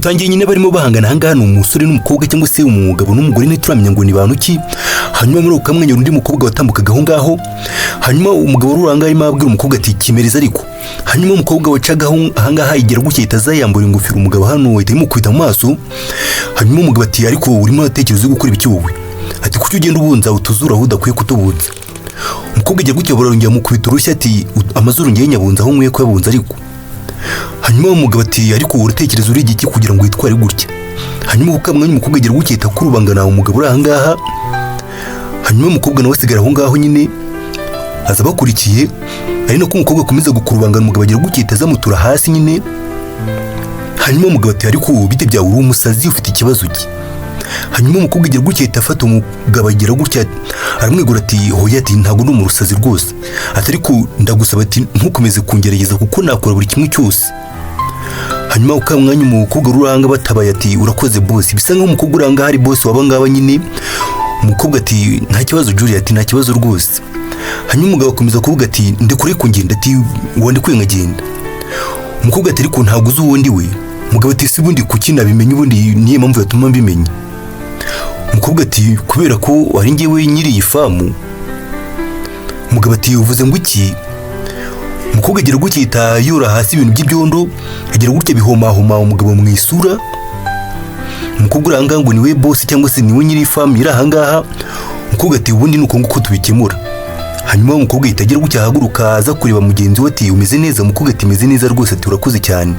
Dutangiye nyine barimo bahangana ahangaha, ni umusore n'umukobwa cyangwa se umugabo n'umugore, ntituramenya ngo ni bantu ki. Hanyuma muri ako kamwanya undi mukobwa watambukaga aho ngaho, hanyuma umugabo uri ahangaha arimo abwira umukobwa ati: "Kimereza." Ariko hanyuma umukobwa wacaga aho ahangaha igera gutya ahita aza yambura ingofero umugabo hano, ahita imukubita mu maso. Hanyuma umugabo ati: "Ariko urimo uratekereza gukora ibiki wowe?" Ati: "Kuki ugenda ubunza utuzuru aho udakwiye kutubunza?" Umukobwa agira gutya barongera amukubita urushyi, ati: "Amazuru ngiye nyabunza aho nkwiye kuyabunza." Ariko hanyuma umugabo ati: "Ariko uratekereza uri igiki kugira ngo witware gutya?" Hanyuma ku kamwanya umukobwa agira gutya ahita akurubangana umugabo uri ahangaha. Hanyuma umukobwa nawe asigara aho ngaho nyine, aza abakurikiye, ari nako umukobwa akomeza gukurubangana, umugabo agira gutya ahita azamutura hasi nyine. Hanyuma umugabo ati: "Ariko bite byawe? Uri umusazi? Ufite ikibazo ki?" Hanyuma umukobwa agira gutya ahita afata umugabo, agira gutya aramwegura, ati: "Hoya," ati: "Ntabwo ndi umusazi rwose." Ati: "Ariko ndagusaba," ati: "ntukomeze kungerageza kuko nakora buri kimwe cyose." Hanyuma uka mwanya umukobwa uranga batabaye, ati: "Urakoze boss." Bisa nkaho umukobwa uranga hari boss waba ngaba nyine. Umukobwa ati: "Nta kibazo Julia," ati: "Nta kibazo rwose." Hanyuma umugabo akomeza kuvuga ati: "Ndekure kungenda," ati: "Wandekuye nkagenda." Umukobwa ati: "Ariko ntabwo uzi uwo ndi we." Umugabo ati: "Si ubundi kuki nabimenya? Ubundi niyo mpamvu yatuma mbimenya?" Umukobwa ati: "Kubera ko ari njyewe nyiri iyi farm." Umugabo ati: "Uvuze ngo iki?" Umukobwa agira gutya ahita yora hasi ibintu by'ibyondo, agira gutya bihomahoma umugabo mu isura. Umukobwa uri ahangaha ngo niwe boss cyangwa se niwe nyiri farm iri ahangaha. Umukobwa ati: "Ubundi ni uko nguko tubikemura." Hanyuma umukobwa ahita agira gutya ahaguruka, aza kureba mugenzi we, ati: "Umeze neza?" Umukobwa ati: "Meze neza rwose," ati: "Urakoze cyane."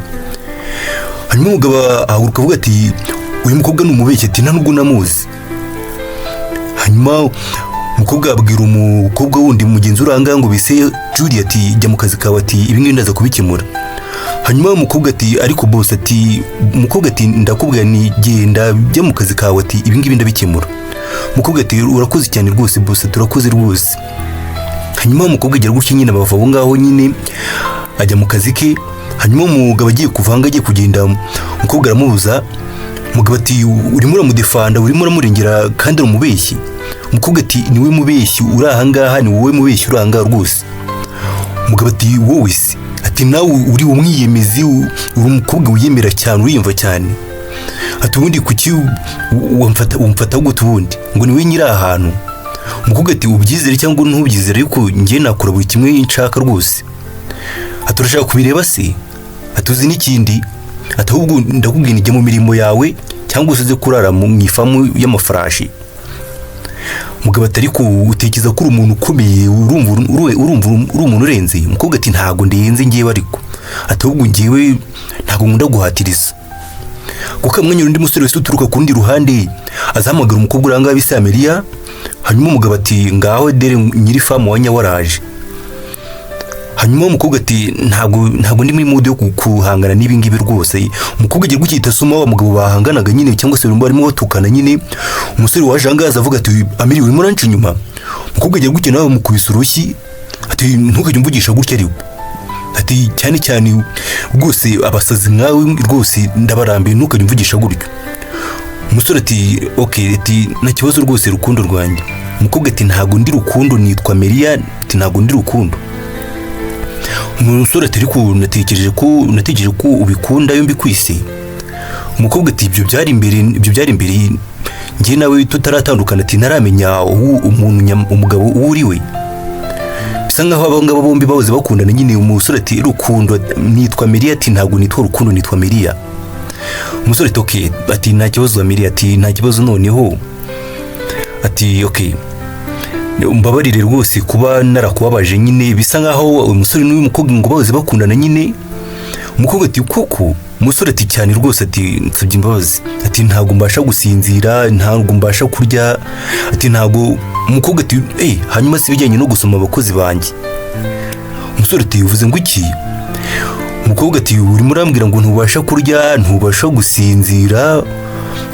Hanyuma umugabo ahaguruka avuga ati: "Uyu mukobwa ni umubeshyi," ati: "Nta nubwo namuzi." Hanyuma umukobwa abwira umukobwa wundi mugenzi uri ahangaha ngo bise Julie, ati: "Jya mu kazi kawe," ati: "ibi ngibi ndaza kubikemura." Hanyuma umukobwa ati: "Ariko boss," ati, umukobwa ati: "Ndakubwira ni genda, jya mu kazi kawe," ati: "ibi ngibi ndabikemura." Umukobwa ati: "Urakoze cyane rwose boss," ati: "Urakoze rwose." Hanyuma umukobwa agira gutya nyine bava aho ngaho nyine, ajya mu kazi ke. Hanyuma umugabo agiye kuvanga, agiye kugenda, umukobwa aramubuza. Umugabo ati: "Urimo uramudefanda, urimo uramurengera kandi ari umubeshyi." Umukobwa ati: "Niwe mubeshyi uri ahangaha, ni wowe mubeshyi uri ahangaha rwose." Umugabo ati: "Wowe se?" Ati: "Nawe uri umwiyemezi, uri umukobwa wiyemera cyane, uriyumva cyane." Ati: "Ubundi kuki wamfata gute ubundi ngo niwe nyiri aha hantu?" Umukobwa ati: "Ubyizere cyangwa ntubyizere, ariko njye nakora buri kimwe nshaka rwose." Ati: "Urashaka kubireba se?" Ati: "Uzi n'ikindi?" Ati: "Ahubwo ndakubwira, ijya mu mirimo yawe cyangwa se uze kurara mu ifarm y'amafarashi." Umugabo ati: "Ariko utekereza ko uri umuntu ukomeye? Urumva uri umuntu urenze?" Umukobwa ati: "Ntabwo ndenze ngewe." Ariko ati: "Ahubwo ngewe ntabwo nkunda guhatiriza." Kuko mwanya undi musore wese uturuka ku rundi ruhande azahamagara umukobwa uranga bise Amelia. Hanyuma umugabo ati: "Ngaho dere nyiri farm wa nyawaraje." Hanyuma umukobwa ati: Ntabwo ndi muri mood yo guhangana n'ibi ngibi rwose." Umukobwa agira gutya asoma wa mugabo bahanganaga nyine, cyangwa se barimo batukana nyine. Umusore waje ahangaha aza avuga ati: "Amiri, urimo uranca inyuma." Umukobwa agira gutya nawe amukubise urushyi, ati: "Ntukajye umvugisha gutya." Ariko ati: "Cyane cyane rwose abasazi nkawe rwose ndabarambiye, ntukajye umvugisha gutyo." Umusore ati: "Okay," ati: "nta kibazo rwose, rukundo rwanjye." Umukobwa ati: "Ntabwo ndi Rukundo, nitwa Meriya," ati: "ntabwo ndi Rukundo." Umusore ati: "Ariko natekereje ko ubikunda iyo mbikwise." Umukobwa ati: Ibyo byari imbere njye nawe tutaratandukana," ati: "ntaramenya umuntu umugabo uwo uri we." Bisa nkaho aba ngaba bombi bahoze bakundana nyine. Umusore ati: "Rukundo, nitwa Meriya." Ati: "Ntabwo nitwa Rukundo, nitwa Meriya." Umusore ati: "Okay," ati: "nta kibazo Meriya," ati: "nta kibazo." Noneho ati: "Okay, mbabarire rwose kuba narakubabaje." Nyine bisa nkaho uyu musore n'uyu mukobwa ngo bahoze bakundana nyine. Umukobwa ati: "Koko?" Umusore ati: "Cyane rwose," ati: "nsabye imbabazi," ati: "ntabwo mbasha gusinzira, ntabwo mbasha kurya," ati: "ntabwo." Umukobwa ati: "Eh, hanyuma si ibijyanye no gusoma abakozi banjye?" Umusore ati: "Uvuze ngo iki?" Umukobwa ati: "Urimo urambwira ngo ntubasha kurya, ntubasha gusinzira,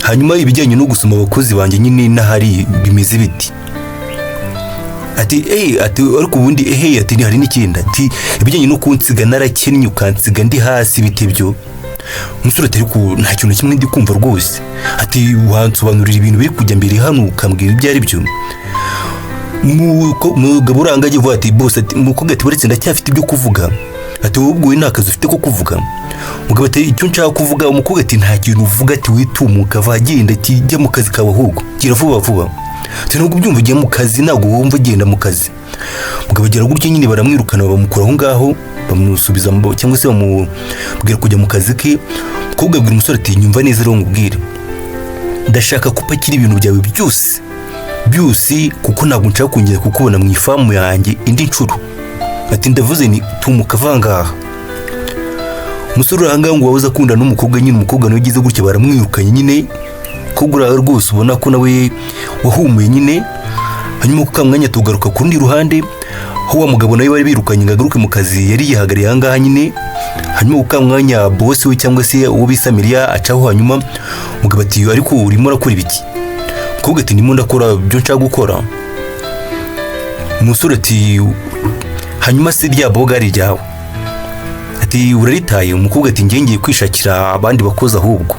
hanyuma ibijyanye no gusoma abakozi banjye nyine n'ahari bimeze biti?" Ati: "Eh," ati: "ariko ubundi ehe," ati: "hari n'ikindi," ati: "ibijyanye no kunsiga narakennye, ukansiga ndi hasi, bite byo?" Umusore ati: "Ariko nta kintu na kimwe ndi kumva rwose," ati: "wansobanurira ibintu biri kujya mbere hano, ukambwira ibyo ari byo?" Umugabo uranga agiye vuga ati: "Boss," ati, umukobwa ati: "Uretse ndacyafite ibyo kuvuga." Ati: "Wowe ubwo nta kazi ufite ko kuvuga?" Umugabo ati: "Icyo nshaka kuvuga." Umukobwa ati: "Nta kintu uvuga." Ati: "Witumuka, va, genda." Ati: "Jya mu kazi kawe ahubwo, gira vuba vuba." Ati: "Ntabwo ubyumva, ugiye mu kazi, ntabwo wumva, genda mu kazi." Umugabo agira gutya nyine baramwirukana, bamukura aho ngaho, bamusubiza cyangwa se bamubwira kujya mu kazi ke. Umukobwa abwira umusore ati: "Nyumva neza rero nkubwire, ndashaka ko upakira ibintu byawe byose byose, kuko ntabwo nshaka kongera kukubona mu ifamu yanjye indi nshuro." Ati: "Ndavuze ni tumuka, va ngaha." Umusore uri ahangaha ngo wahoze akunda n'umukobwa nyine, umukobwa nawe ugize gutya baramwirukanye nyine. Umukobwa uri aho rwose ubona ko nawe wahumuye nyine. Hanyuma ku mwanya tugaruka ku rundi ruhande, aho wa mugabo nawe bari birukanye ngo agaruke mu kazi yari yihagariye ahangaha nyine. Hanyuma ku mwanya boss we cyangwa se uwo bise Miriya acaho. Hanyuma umugabo ati: "Ariko urimo urakora ibiki?" Umukobwa ati: "Ndimo ndakora ibyo nshaka gukora." Umusore ati: "Hanyuma se rya bogari ryawe?" Ati: "Uraritaye?" Umukobwa ati: "Ngiye, ngiye kwishakira abandi bakozi ahubwo."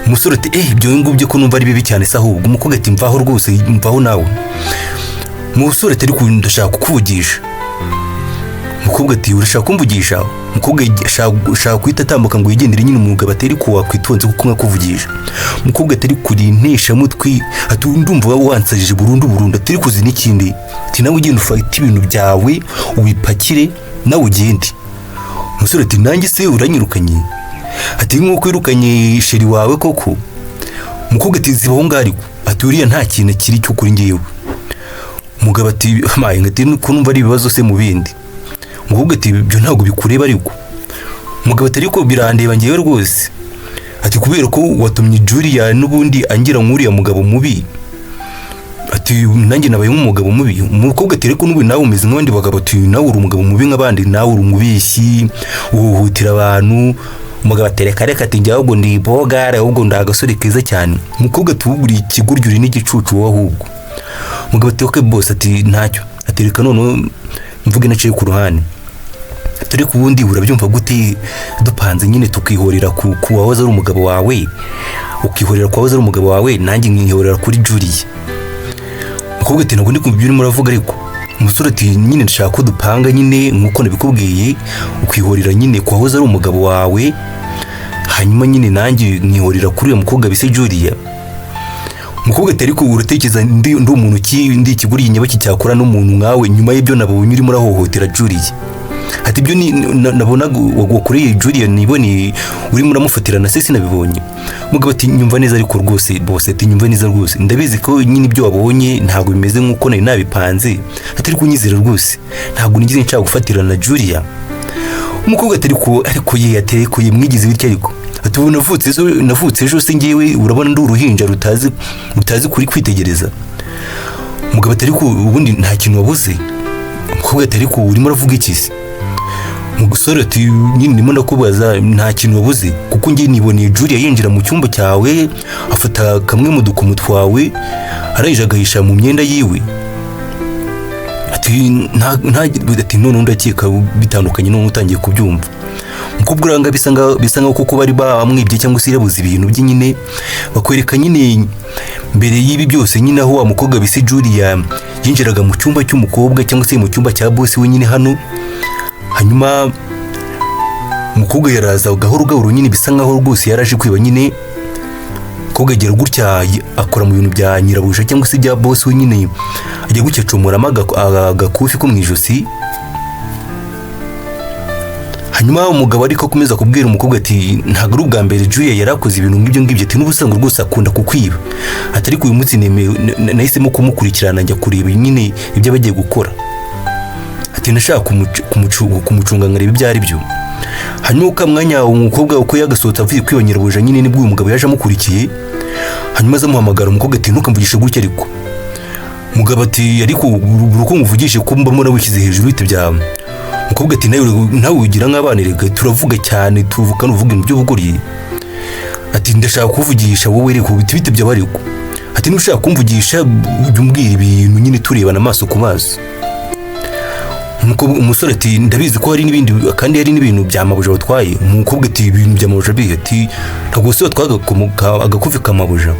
Umusore ati: "Eh, ibyo ngibyo ko numva ari bibi cyane se ahubwo?" Umukobwa ati: "Mvaho rwose, mvaho nawe." Umusore ati: "Ariko ndashaka kukuvugisha." Umukobwa ati: "Urashaka kumvugisha?" Umukobwa ashaka guhita atambuka ngo yigendere nyine. Umugabo ati: "Ariko wakwitonze kuko nkakuvugisha." Umukobwa ati: "Ariko uri inteshamutwe." Ati: "Ndumva waba wansajije burundu burundu." Ati: "Ariko uzi n'ikindi?" Ati: "Nawe ugenda ufate ibintu byawe ubipakire, nawe ugende." Umusore ati: "Nanjye se uranyirukanye?" Ati: "Nk'uko wirukanye chéri wawe koko?" Umukobwa ati: "Ziba aho ngaho ariko." Ati: "Uriya nta kintu kiri cyo kuri ngewe." Umugabo ati: "Maye," ati: "ko numva ari ibibazo se mu bindi?" Umukobwa ati: "Ibyo ntabwo bikureba ariko." Umugabo ati: "Ariko birandeba ngewe rwose." Ati: "Kubera ko watumye Julia n'ubundi angira nk'uriya mugabo mubi." Ati: "Nanjye nabaye nk'umugabo mubi." Umukobwa ati: "Ariko n'ubu nawe umeze nk'abandi bagabo." Ati: "Nawe uri umugabo mubi nk'abandi, nawe uri umubeshyi, uhuhutira abantu." Umugabo ati: "Reka reka." Ati: "Njye ahubwo ndi bogare, ahubwo ndi agasore keza cyane." Umukobwa ati: "Uri ikigoryi, uri n'igicucu wowe ahubwo." Umugabo ati: "Okay boss." Ati: "Ntacyo." Ati: "Reka noneho mvuge naciye ku ruhande." Ati: "Ariko ubundi urabyumva gute dupanze nyine tukihorera ku wahoze ari umugabo wawe, ukihorera ku wahoze ari umugabo wawe, nanjye nkihorera kuri Julie?" Umukobwa ati: "Ntabwo ndi kumva ibyo urimo uravuga ariko." Umusore ati: "Nyine ndashaka ko dupanga nyine nk'uko nabikubwiye, ukihorera nyine ku wahoze ari umugabo wawe, hanyuma nyine nanjye nkihorera kuri uyu mukobwa bise Julia." Umukobwa ati: "Ariko uratekereza ndi umuntu ki, ndi ikigoryi nyabaki cyakora n'umuntu nkawe, nyuma y'ibyo nabonye urimo urahohotera Julia?" Ati: "Ibyo nabonaga wakoreye Julia, niboneye urimo uramufatira na se, sinabibonye." Umugabo ati: "Nyumva neza ariko rwose boss." Ati: "Nyumva neza rwose, ndabizi ko nyine ibyo wabonye ntabwo bimeze nk'uko nari nabipanze." Ati: "Ariko unyizera rwose, ntabwo nigeze nshaka gufatira na Julia." Umukobwa ati: Ariko ye," ati: "Ariko ye mwigize bityo ariko." Ati: "Ubu navutse ejo se ngewe? Urabona ndi uruhinja rutazi kuri kwitegereza?" Umugabo ati: "Ariko ubundi nta kintu wabuze?" Umukobwa ati: "Ariko urimo uravuga iki se?" Umusore ati: "Nyine ndimo ndakubaza, nta kintu wabuze? Kuko ngiye niboneye Julia yinjira mu cyumba cyawe, afata kamwe mu dukomo twawe, arangije agahisha mu myenda yiwe." Ati: "Nta." Ati: "None ndakeka bitandukanye, none utangiye kubyumva." Umukobwa uranga bisa nkaho koko bari bamwibye cyangwa se yabuze ibintu bye nyine. Bakwereka nyine mbere y'ibi byose nyine aho wa mukobwa bise Julia yinjiraga mu cyumba cy'umukobwa cyangwa se mu cyumba cya boss we nyine hano. Hanyuma umukobwa yaraza gahoro gahoro nyine, bisa nkaho rwose yaraje kwiba nyine. Umukobwa agira gutya akora mu bintu bya nyirabuja cyangwa se bya boss we nyine, ajya gutya acomoramo agakufi ko mu ijosi. Hanyuma umugabo ariko akomeza kubwira umukobwa ati: "Ntabwo ari ubwa mbere Julia yari akoze ibintu nk'ibyo ngibyo." Ati: "N'ubusanzwe rwose akunda kukwiba." Ati: "Ariko uyu munsi nahisemo kumukurikirana, njya kureba nyine ibyo aba agiye gukora." Ati: "Nashaka kumucunga nkareba ibyo ari byo." Hanyuma uko mwanya umukobwa uko yagasohotse avuye kwiba nyirabuja nyine, nibwo uyu mugabo yaje amukurikiye. Hanyuma aza amuhamagara. Umukobwa ati: "Ntukamvugishe gutya ariko." Umugabo ati: "Ariko buri uko nkuvugishe ko mbamo wishyize hejuru, bite byawe?" Umukobwa ati: Nawe wigira nk'abana rega, turavuga cyane, tuvuga uvuga ibintu by'ubugoryi." Ati: "Ndashaka kuvugisha wowe reka, bite bite byawe ariko?" Ati: "Niba ushaka kumvugisha ujya umbwira ibintu nyine turebana amaso ku maso." Umusore ati: "Ndabizi ko hari n'ibindi, kandi hari n'ibintu bya mabuja watwaye." Umukobwa ati: "Ibintu bya mabuja bihe?" Ati: "Ntabwo se watwaye agakufi ka mabuja?"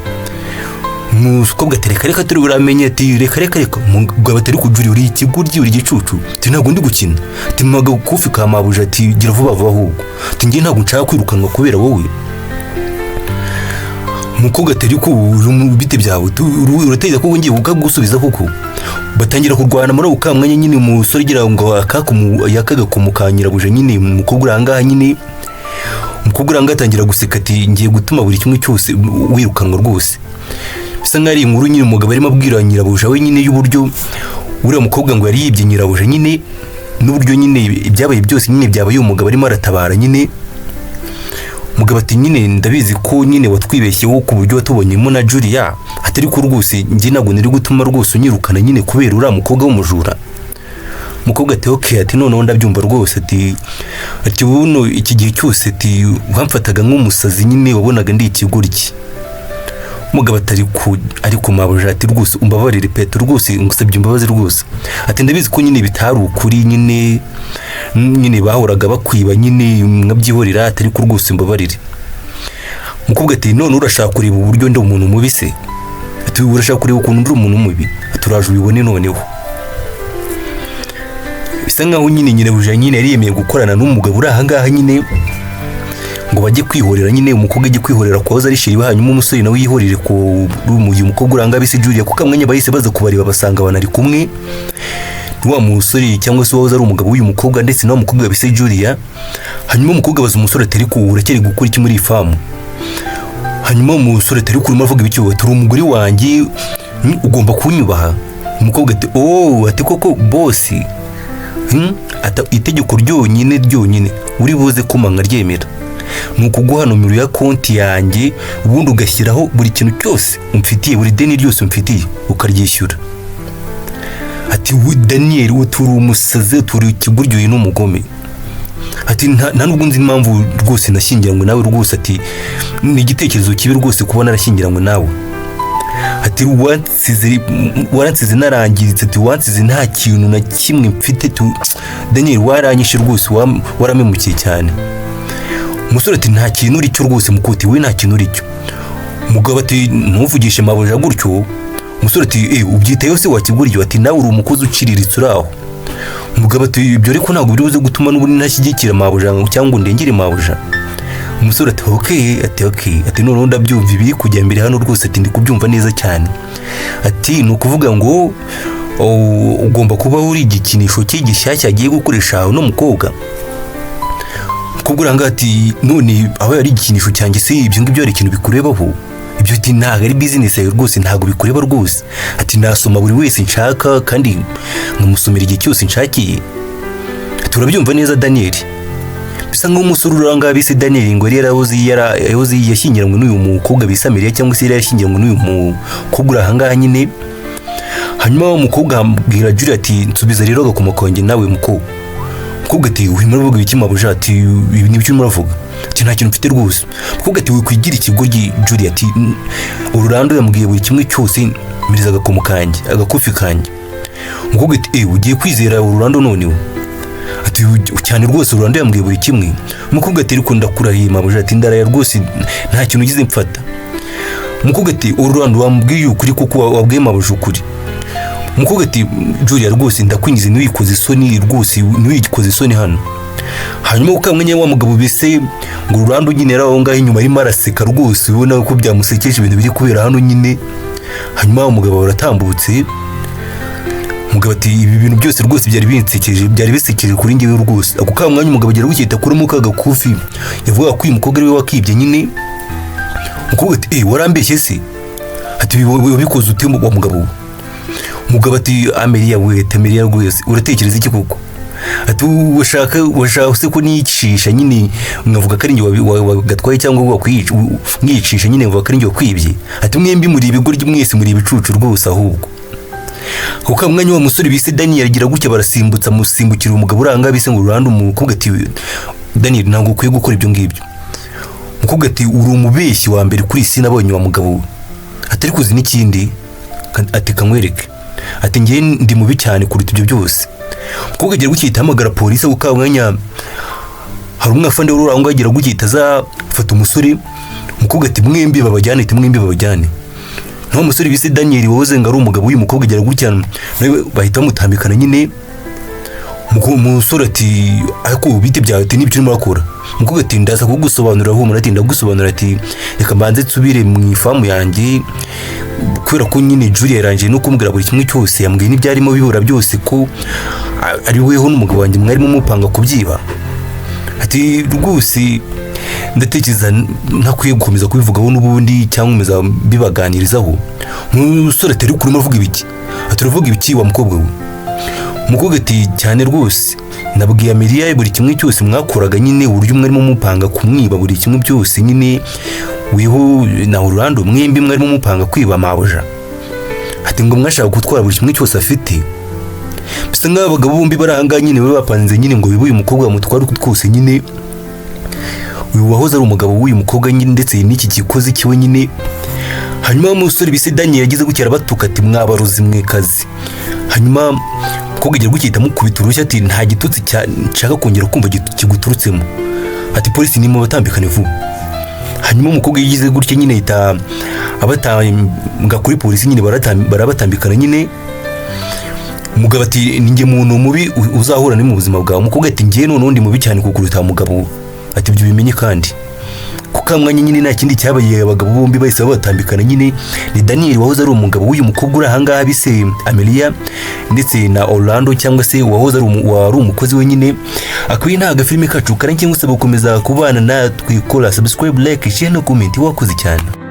Umukobwa ati: "Reka reka, turi buramenye." Ati: "Reka reka reka." Umugabo atari kujuri: "Uri ikigoryi, uri igicucu." Ati: "Ntabwo ndi gukina." Ati: "Mpaga kufi ka mabuja." Ati: "Gira vuba vuba ahubwo." Ati: "Njye ntabwo nshaka kwirukanwa kubera wowe." Umukobwa ati: "Ariko bite byawe? Uratekereza ko ngiye kukagusubiza koko?" Batangira kurwana. Muri ako kamwanya nyine, umusore ugira ngo yakaga kumukanyirabuja nyine, umukobwa uri ahangaha nyine, umukobwa uri ahangaha atangira guseka, ati: "Ngiye gutuma buri kimwe cyose wirukanwa rwose." Bisa nkaho ari inkuru nyine umugabo arimo abwira nyirabuja we nyine, y'uburyo uriya mukobwa ngo yari yibye nyirabuja nyine, n'uburyo nyine ibyabaye byose nyine byabaye uyu mugabo arimo aratabara nyine. Umugabo ati: "Nyine ndabizi ko nyine watwibeshyeho ku buryo watubonyemo na Julia, atari ko rwose njye ntabwo nari gutuma rwose unyirukana nyine kubera uriya mukobwa w'umujura." Umukobwa ati: "Okay." Ati: "Noneho ndabyumva rwose." Ati: "Buno iki gihe cyose," ati, "wamfataga nk'umusazi nyine, wabonaga ndi ikigoryi." Umugabo atari ku ariko mabuja, ati: "Rwose umbabarire Petero, rwose ngusabye imbabazi rwose." Ati: "Ndabizi ko nyine bitari ukuri nyine, nyine bahoraga bakwiba nyine nkabyihorera." Ati: "Ariko rwose mbabarire." Umukobwa ati: "None urashaka kureba uburyo ndi umuntu mubi se?" Ati: "Urashaka kureba ukuntu ndi umuntu mubi?" Ati: "Uraje ubibone noneho." Bisa nkaho nyine nyirabuja nyine yari yemeye gukorana n'umugabo uri ahangaha nyine ngo bajye kwihorera nyine, umukobwa ajye kwihorera kwa ari chéri we, hanyuma umusore nawe yihorere ku uyu mukobwa uranga bise Julia, kuko amwanya bahise baza kubareba basanga banari kumwe wa musore cyangwa se wahoze ari umugabo w'uyu mukobwa ndetse na wa mukobwa bise Julia. Hanyuma umukobwa abaza umusore ati: "Ariko uracyari gukora iki muri iyi farm?" Hanyuma umusore ati: "Ariko urimo avuga ibiki wowe? Turi umugore wanjye, ugomba kunyubaha." Umukobwa ati: "Oh," ati, "koko boss, ata itegeko ryonyine ryonyine uri buze kuma nkaryemera ni ukuguha nomero ya konti yanjye, ubundi ugashyiraho buri kintu cyose umfitiye, buri deni ryose umfitiye ukaryishyura." Ati: "We Daniel, turi umusazi, turi ikigoryi, uyu n'umugome." Ati: "Nta nubwo nzi impamvu rwose nashyingiranywe nawe rwose." Ati: "Ni igitekerezo kibi rwose kuba narashyingiranywe nawe." Ati: "Wansize, waransize narangiritse." Ati: "Wansize nta kintu na kimwe mfite." Tu Daniel, waranyishe rwose, waramemukiye cyane. Umusore ati: "Nta kintu uri cyo rwose mukuti we, nta kintu uri cyo." Umugabo ati: "Ntuvugishe mabuja gutyo." Umusore ati: "Eh, ubyitayeho se wakiguriye?" Ati: "Nawe uri umukozi uciriritse uri aho." Umugabo ati: "Ibyo ariko ntabwo biri buze gutuma n'ubundi ntashyigikira mabuja cyangwa ngo ndengere mabuja." Umusore ati: "Okay." Ati: "Okay." Ati: "Noneho ndabyumva ibiri kujya mbere hano rwose." Ati: "Ndi kubyumva neza cyane." Ati: "Ni ukuvuga ngo, oh, ugomba kuba uri igikinisho cye gishyashya agiye gukoresha uno mukobwa." Umukobwa uranga ati: "None aho yari igikinisho cyanjye se, ibyo ngibyo hari ikintu bikurebaho ibyo?" Ati: "Ntabwo ari business yawe rwose, ntabwo bikureba rwose." Ati: "Nasoma buri wese nshaka kandi nkamusomera igihe cyose nshakiye." Ati: "Urabyumva neza Daniel." Bisa nk'aho umusore uranga bise Daniel ngo yari yarahoze yashyingiranywe n'uyu mukobwa bise Amelia, cyangwa se yari yarashyingiranywe n'uyu mukobwa uri ahangaha nyine. Hanyuma umukobwa abwira Julia ati: "Nsubiza rero agakoma kanjye nawe mukobwa." Umukobwa ati: "Urimo uravuga ibiki mabuja?" Ati: "Ibi ni ibyo urimo uravuga?" Ati: "Nta kintu mfite rwose." Umukobwa ati: "Wikwigira ikigoryi Julia." Ati: "Ururando yambwiye buri kimwe cyose, mpereza agakomo kanjye, agakufi kanjye." Umukobwa ati: "Eh, ugiye kwizera ururando noneho?" Ati: "Cyane rwose, ururando yambwiye buri kimwe." Umukobwa ati: "Ariko ndakurahiye mabuja." Ati: "Ndaraya rwose, nta kintu ugize mfata." Umukobwa ati: "Ururando wambwiye ukuri kuko wabwiye mabuja ukuri?" Umukobwa ati: "Julia, rwose ndakwingize, ntiwikoze isoni rwose, ntiwikoze isoni hano." Hanyuma kuko mwanya wa mugabo bise ngo Rurando nyine yari aho ngaho inyuma arimo araseka rwose, ubona ko byamusekeje ibintu biri kubera hano nyine. Hanyuma wa mugabo baratambutse. Umugabo ati: "Ibi bintu byose rwose byari binsekeje, byari bisekeje kuri njyewe rwose." Ako ka mwanya umugabo agera gukita kuramo ka gakufi yavuga ko uyu mukobwa ari we wakibye nyine. Umukobwa ati: "Eh, warambeshye se?" Ati: "Wabikoze ute wa mugabo we?" Umugabo ati: "Amelia we, Amelia rwose, uratekereza iki koko?" Ati: "Washaka washaka se ko niyicisha nyine nkavuga ko ari njye wagatwaye, cyangwa wakwica mwicisha nyine nkavuga ko ari njye wakwibye?" Ati: "Mwembi muri ibigoryi, mwese muri ibicucu rwose ahubwo." Kuko mwanya wa musore bise Daniel agira gutya barasimbutsa, amusimbukira umugabo uranga bise ngo Rurando. Umukobwa ati: "Daniel, ntabwo ukwiye gukora ibyo ngibyo." Umukobwa ati: "Uri umubeshyi wa mbere kuri iyi si nabonye wa mugabo we." Atari kuzi n'ikindi, ati: "Kanywereke." Ati: "Njye ndi mubi cyane kuruta ibyo byose." Umukobwa agira gutya ahamagara polisi. Ako ka mwanya hari umwafande wari uri aho ngaho, agira gutya aza afata umusore. Umukobwa ati: "Mwembi babajyane." Ati: "Mwembi babajyane." Nta musore bise Daniel wahoze ngo ari umugabo w'uyu mukobwa agera gutya, nawe bahita bamutambikana nyine. Umusore ati: "Ariko bite byawe?" Ati: "N'ibyo urimo urakora?" Umukobwa ati: "Ndaza kugusobanurira, humura." Ati: "Ndagusobanurira." Ati: "Reka mbanze nsubire mu ifamu yanjye, kubera ko nyine Julia yarangije no kumbwira buri kimwe cyose, yambwiye n'ibyarimo bibura byose, ko ari weho n'umugabo wanjye mwarimo mupanga kubyiba." Ati: "Rwose ndatekereza ntakwiye gukomeza kubivugaho n'ubundi cyangwa nkomeza bibaganirizaho." Umusore ati: "Ariko urimo uravuga ibiki?" Ati: "Uravuga ibiki, wa mukobwa we?" Umukobwa ati: "Cyane rwose, nabwiye Amelia buri kimwe cyose mwakoraga nyine, uburyo mwarimo mupanga kumwiba buri kimwe byose nyine, weho na Orlando mwembi mwarimo mupanga kwiba mabuja." Ati: "Ngo mwashaka gutwara buri kimwe cyose afite." Bisa nk'aho abagabo bombi bari ahangaha nyine bari bapanze nyine ngo bibe uyu mukobwa bamutware utwo twose nyine, uyu wahoze ari umugabo w'uyu mukobwa nyine, ndetse n'iki gikozi kiwe nyine. Hanyuma umusore bise Daniel yagize gutya arabatuka, ati: "Mwabarozi mwe kazi." Hanyuma umukobwa agira gutya ahita amukubita urushyi, ati: "Nta gitutsi nshaka kongera kumva kiguturutsemo." Ati: "Polisi, ni batambikane vuba." Hanyuma umukobwa yagize gutya nyine ahita abatanga kuri polisi nyine, barabatambikana nyine. Umugabo ati: "Ni njye muntu mubi uzahura ni mu buzima bwawe." Umukobwa ati: "Njye noneho ndi mubi cyane kukuruta, mugabo." Ati: "Ibyo bimenye." Kandi ku mwanya nyine nta kindi cyabaye, abagabo bombi bahise babatambikana nyine. Ni Daniel wahoze ari umugabo w'uyu mukobwa uri ahangaha bise Amelia, ndetse na Orlando cyangwa se uwahoze ari wari umukozi we nyine. Akaba nta agafilime kacu karangiye, ngusaba gukomeza kubana natwe, kora subscribe, like, share no comment. Wakoze cyane.